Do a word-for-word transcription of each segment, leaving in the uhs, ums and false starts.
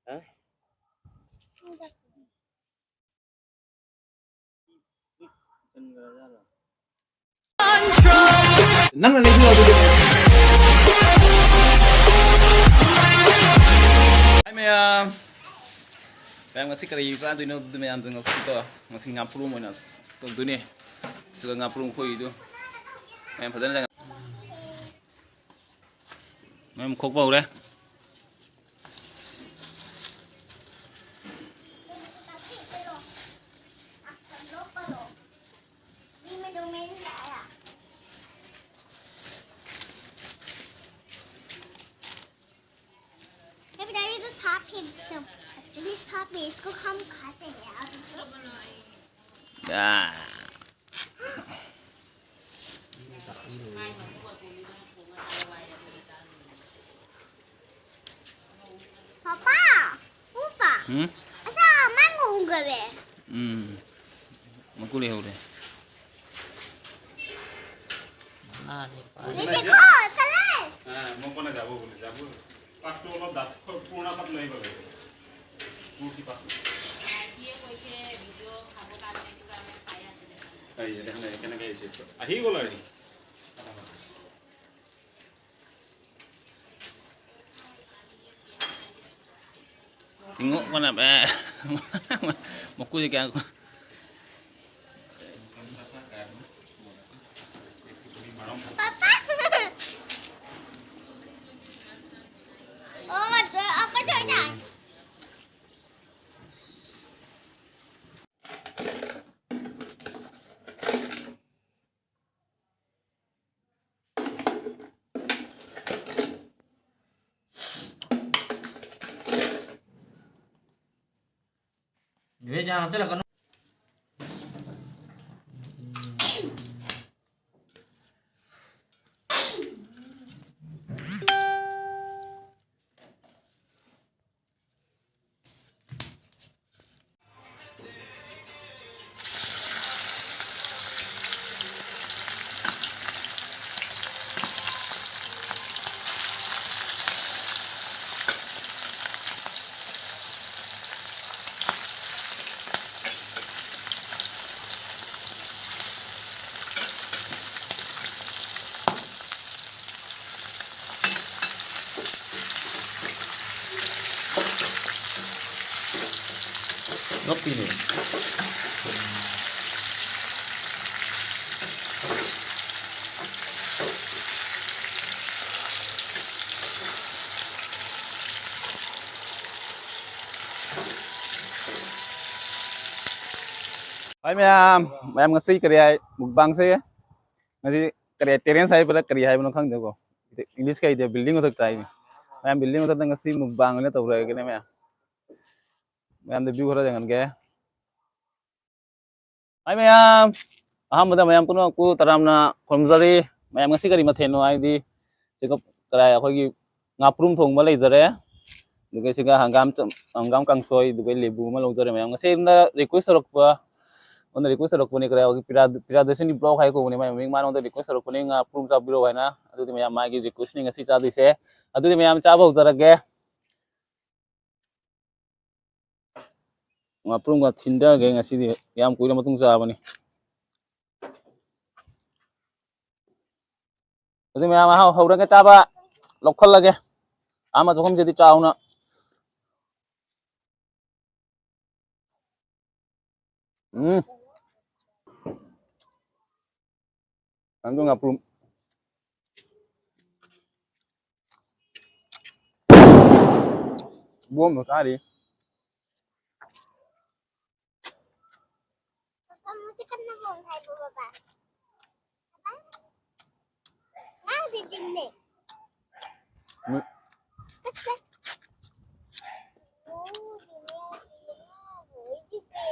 ꯅꯪꯅ ꯂꯩꯕꯤꯌꯣ ꯑꯗꯨꯗꯤ꯫ Hi ꯃꯌꯥꯝ꯫ ꯃꯌꯥꯝ, ꯉꯁꯤ ꯀꯔꯤ ꯆꯥꯗꯣꯏꯅꯣ ꯑꯗꯨꯗꯤ? ꯃꯌꯥꯝꯗꯣ ꯉꯁꯤꯀꯣ, ꯉꯁꯤ ꯉꯥꯄ꯭ꯔꯨꯝ ꯑꯣꯏꯅ ꯇꯧꯗꯣꯏꯅꯦ꯫ ꯑꯗꯨꯒ ꯉꯥꯄ꯭ꯔꯨꯝ ꯈꯣꯏꯗꯣ ꯃꯌꯥꯝ ꯐꯖꯅ ꯃꯌꯥꯝ ꯈꯣꯛꯄ ꯍꯧꯔꯦ꯫ अभी डैडी तो सांप है, तो एक्चुअली सांप है, इसको हम खाते हैं यार। ꯌꯥ꯫ पापा, पापा, ꯎꯝ? ऐसा मैंगो उग गए। ꯎꯝ꯫ ꯃꯀꯨ ꯂꯩꯍꯧꯔꯦ꯫ ꯃꯅꯥꯅꯤ ꯄꯥꯜꯂꯤ꯫ ये देखो, कलर। हाँ, মই কোনে যাব বুলি, যাব। পাতটো অলপ ডাঠ, পুৰণা পাত লৈ আহিব লাগে। পুৰণি পাত। এই, এই, কেনেকে আহিছে? আহি গ'ল আৰু। ꯏꯉꯣ, ꯃꯅꯥ, ꯑꯦ꯫ ꯃꯀꯨꯁꯦ ꯀꯌꯥ ꯉꯛꯄꯤꯅꯦ꯫ ꯍꯥꯏ ꯃꯌꯥꯝ, ꯃꯌꯥꯝ ꯉꯁꯤ ꯀꯔꯤ ꯍꯥꯏ ꯃꯨꯛꯕꯥꯡꯁꯦ? ꯉꯁꯤ ꯀꯔꯤ ꯇꯦꯔꯦꯟꯁ ꯍꯥꯏꯕ꯭ꯔꯥ ꯀꯔꯤ ꯍꯥꯏꯕꯅꯣ ꯈꯪꯗꯦꯀꯣ꯫ ꯏꯪꯂꯤꯁ ꯀꯩꯗ ꯕꯤꯜꯗꯤꯡ ꯃꯊꯛꯇ ꯍꯥꯏꯅꯤ꯫ ꯃꯌꯥꯝ ꯕꯤꯜꯗꯤꯡ ꯃꯊꯛꯇ ꯉꯁꯤ ꯃꯨꯛꯕꯥꯡ ꯑꯣꯏꯅ ꯇꯧꯔꯒꯦꯅꯦ ꯃꯌꯥꯝ꯫ ꯃꯌꯥꯝꯗ ꯚ꯭ꯌꯨ ꯈꯔ ꯌꯦꯡꯍꯟꯒꯦ꯫ ꯍꯥꯏ ꯃꯌꯥꯝ, ꯑꯍꯥꯟꯕꯗ ꯃꯌꯥꯝ ꯄꯨꯝꯅꯃꯛꯄꯨ ꯇꯔꯥꯝꯅ ꯈꯨꯔꯨꯝꯖꯔꯤ꯫ ꯃꯌꯥꯝ ꯉꯁꯤ ꯀꯔꯤ ꯃꯊꯦꯜꯅꯣ ꯍꯥꯏꯗꯤ ꯁꯤꯒ ꯀꯔꯥꯏ ꯑꯩꯈꯣꯏꯒꯤ ꯉꯥꯄ꯭ꯔꯨꯝ ꯊꯣꯡꯕ ꯂꯩꯖꯔꯦ꯫ ꯑꯗꯨꯒ ꯁꯤꯒ ꯍꯪꯒꯥꯝ ꯆꯝ-, ꯍꯪꯒꯥꯝ ꯀꯥꯡꯁꯣꯏ, ꯑꯗꯨꯒ ꯂꯦꯕꯨ ꯑꯃ ꯂꯧꯖꯔꯦ ꯃꯌꯥꯝ꯫ ꯉꯁꯤ ꯑꯩꯉꯣꯟꯗ ꯔꯤꯀ꯭ꯋꯦꯁ ꯇꯧꯔꯛꯄ, ꯑꯩꯉꯣꯟꯗ ꯔꯤꯀ꯭ꯋꯦꯁ ꯇꯧꯔꯛꯄꯅꯤ ꯀꯔꯥꯏ ꯑꯩꯈꯣꯏꯒꯤ ꯄꯤꯔꯥ-, ꯄꯤꯔꯥꯗꯁꯤꯅꯤ ꯕ꯭ꯂꯣꯛ ꯍꯥꯏ ꯀꯧꯕꯅꯦ ꯃꯌꯥꯝ꯫ ꯃꯥꯅ ꯑꯩꯉꯣꯟꯗ ꯔꯤꯀ꯭ꯋꯦꯁ ꯇꯧꯔꯛꯄꯅꯤ ꯉꯥꯄ꯭ꯔꯨꯝ ꯆꯥꯕꯤꯔꯛꯑꯣ ꯍꯥꯏꯅ꯫ ꯑꯗꯨꯗꯤ ꯃꯌꯥꯝ ꯃꯥꯒꯤ ꯔꯤꯀ꯭ꯋꯦꯁꯅꯤ ꯉꯁꯤ ꯆꯥꯗꯣꯏꯁꯦ꯫ ꯑꯗꯨꯗꯤ ꯃꯌꯥꯝ ꯆꯥꯕ ꯍꯧꯖꯔꯒꯦ꯫ ꯉꯥꯄ꯭ꯔꯨꯝꯒ ꯊꯤꯟꯊꯒꯦ ꯉꯁꯤꯗꯤ꯫ ꯌꯥꯝ ꯀꯨꯏꯔ ꯃꯇꯨꯡ ꯆꯥꯕꯅꯤ꯫ ꯑꯗꯨ ꯃꯌꯥꯝ ꯑꯍꯥꯎ ꯍꯧꯔꯒ ꯆꯥꯕ ꯂꯧꯈꯠꯂꯒꯦ꯫ ꯑꯃ ꯆꯍꯨꯝꯁꯤꯗꯤ ꯆꯥꯎꯅ꯫ ꯎꯝ꯫ ꯅꯪꯁꯨ ꯉꯥꯄ꯭ꯔꯨꯝ꯫ ꯕꯣꯝꯗꯣ ꯆꯥꯔꯤ꯫ ꯄꯥꯄꯥ, ꯃꯁꯤ ꯀꯟꯅ ꯕꯣꯝ ꯊꯥꯏꯕ, ꯄꯥꯄꯥ? ꯄꯥꯄꯥ? ꯉꯥꯡꯗꯦ, ꯆꯤꯡꯅꯦ꯫ ꯎꯝ꯫ ꯆꯠꯁꯦ꯫ ꯑꯣ, ꯆꯤꯡꯅꯦ, ꯆꯤꯡꯅꯦ, ꯆꯤꯡꯅꯦ꯫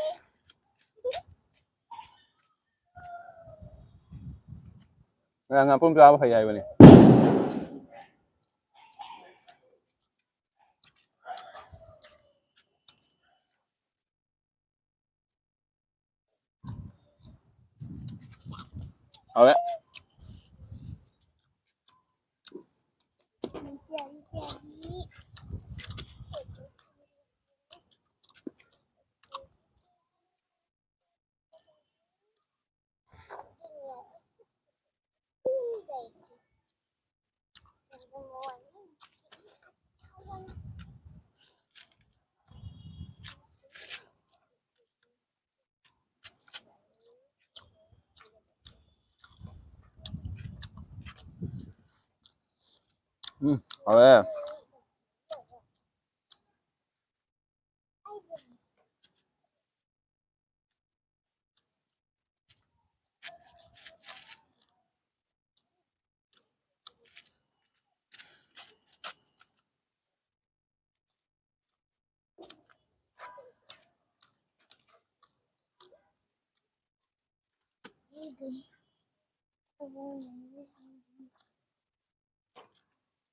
ꯉꯥ-, ꯉꯥꯄ꯭ꯔꯨꯝ ꯆꯥꯕ ꯐꯩ ꯍꯥꯏꯕꯅꯦ꯫ ꯍꯥꯎꯋꯦ꯫ ꯍꯥꯎꯋꯦ꯫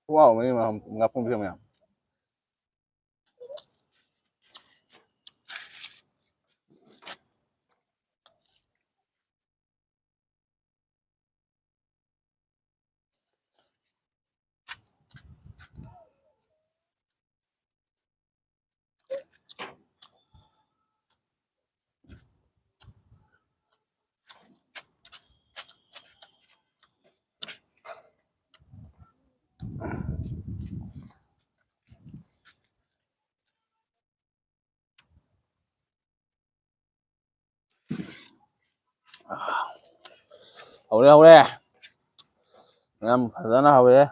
ꯈꯨꯍꯥꯎ ꯑꯃꯅꯤ ꯉꯥꯄꯨꯝ ꯁꯦꯝꯕ ꯌꯥꯝ꯫ ꯍꯧꯔꯦ, ꯍꯧꯔꯦ꯫ ꯌꯥꯝ ꯐꯖꯅ ꯍꯧꯔꯦ꯫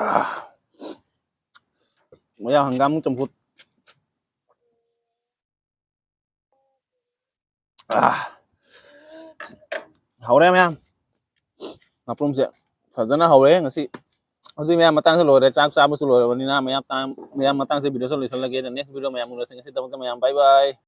ꯑꯥ, ꯃꯌꯥ ꯍꯪꯒꯥꯝ ꯆꯝꯐꯨꯠ꯫ ꯑꯥ, ꯍꯧꯔꯦ ꯃꯌꯥꯝ, ꯉꯥꯄ꯭ꯔꯨꯝꯁꯦ ꯐꯖꯅ ꯍꯧꯔꯦ ꯉꯁꯤ꯫ ꯑꯗꯨꯗꯤ ꯃꯌꯥꯝ, ꯃꯇꯥꯡꯁꯦ ꯂꯣꯏꯔꯦ, ꯆꯥꯛ ꯆꯥꯕꯁꯨ ꯂꯣꯏꯔꯕꯅꯤꯅ ꯃꯌꯥꯝ ꯇꯥꯡ-, ꯃꯌꯥꯝ ꯃꯇꯥꯡꯁꯦ video ꯁꯦ ꯂꯣꯏꯁꯤꯜꯂꯒꯦ꯫ Next video ꯃꯌꯥꯝ ꯎꯅꯁꯤ꯫ ꯉꯁꯤꯗꯃꯛꯇ ꯃꯌꯥꯝ bye bye꯫